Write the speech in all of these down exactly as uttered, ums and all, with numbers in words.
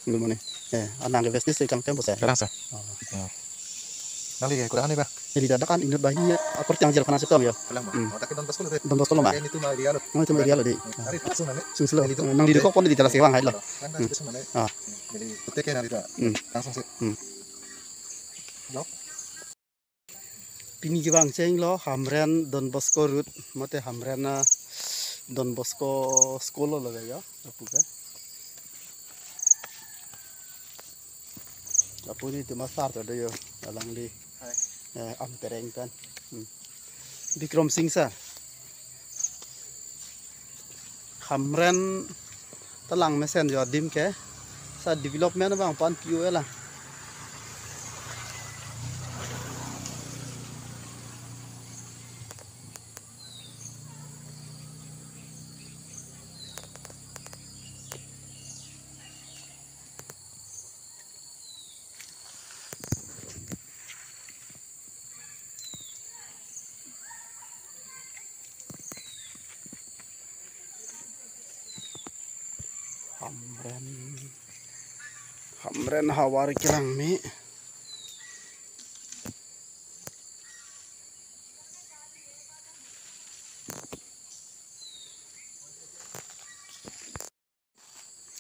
Good morning. Eh, anang ke besti se kangklem bo sir. Kalang sir. Oh. Oh. Nangli ke kodak an-e ba? Neli dak an inut banghini akorte angjir aphan chetong yo. Kalang ba? Hmm. Oh, dak ke Don Bosco lo de? Don Bosco lo ma? Dak ke netum area lo. Oh, netum area lo de. Hmm. Nangli laso nang-e? Sung selo. Neli do. Nangli dokok pon neli ta lasi vang hai lo. Kalang ta. Hmm. Sung selo nang-e. Ah. Neli pute ke nangli ta. Hmm. Langsung se. Hmm. Lo. Pini kevang chenglo Hamren Don Bosco Road, mate Hamren, ah, Don Bosco School lo lage yo, lapu ke. Lapu netum asar ta do yo, alangli. Hai. Eh, Amtereng pen. Hmm. Bikram Singh sir. Hamren ta lang mesen yo adim ke. Sa development abang pan P O A lang. Hamren, Hamren havar kelang me.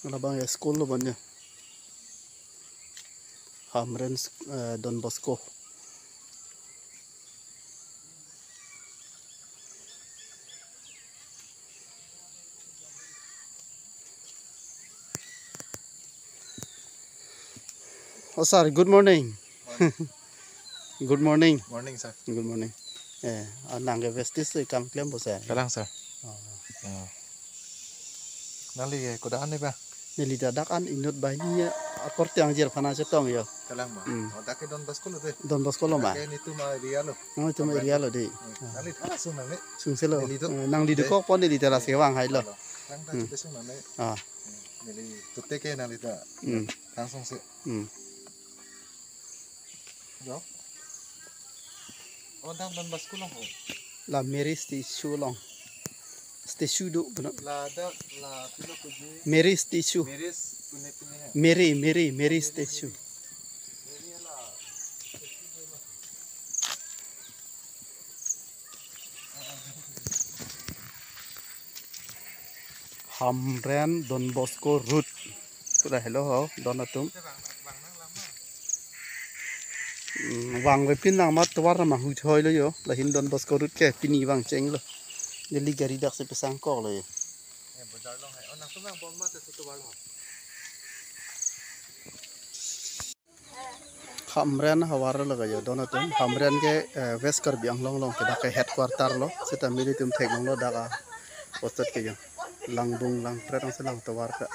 Labang ya school lo bannya. Hamren, eh, Don Bosco. Oh, sir, good morning. Morning. Good morning. Morning, sir. Good morning. Eh, anang ke besti se kangklem bo sir. Kalang, sir. Oh. Oh. Nangli ke kodak an-e ba? Neli dak an inut banghini akorte angjir aphan chetong yo. Kalang ba? Hmm. Oh, dak ke Don Bosco lo de? Don Bosco lo ma? Dak ke netum area lo. Oh, netum area lo de. Hmm. Ah. Nangli laso nang-e? Sung selo. Neli do. Eh, nangli dokok pon neli ta lasi vang hai lo. Kalang ta. Hmm. Sung nang-e. Ah. Hmm. Neli pute ke nangli ta. Hmm. Langsung se. Hmm. Yo. Oh, dak Don Bosco along ho. La Mary statue along. Statue do, benar. Ladak la pilo puji. Mary statue. Mary s-, pune pune hai. Mary, Mary, Mary statue. Mary la. Hamren Don Bosco Road. Pura helo ho, don atum. Hmm, vang ve pin lang ma tovar ma hu thoi lo yo. Lahin Don Bosco Road ke pini vang chenglo. Neli gari dak si pesang kok lo yo. Hamren havar lo lage yo don atum. Hamren ke, eh, West Karbi Anglong along ke dak ke headquarter lo. Seta nelitum theklong lo dak a-post ke yo. Langbung langpret angse lang tovar ta.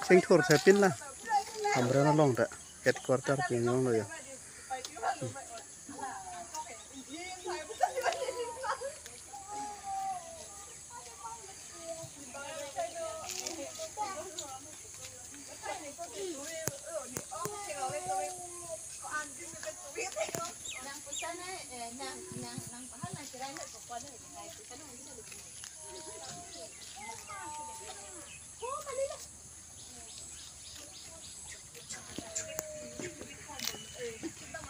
Chingthur thepin la. Hamren along ta headquarter pinglong lo yo.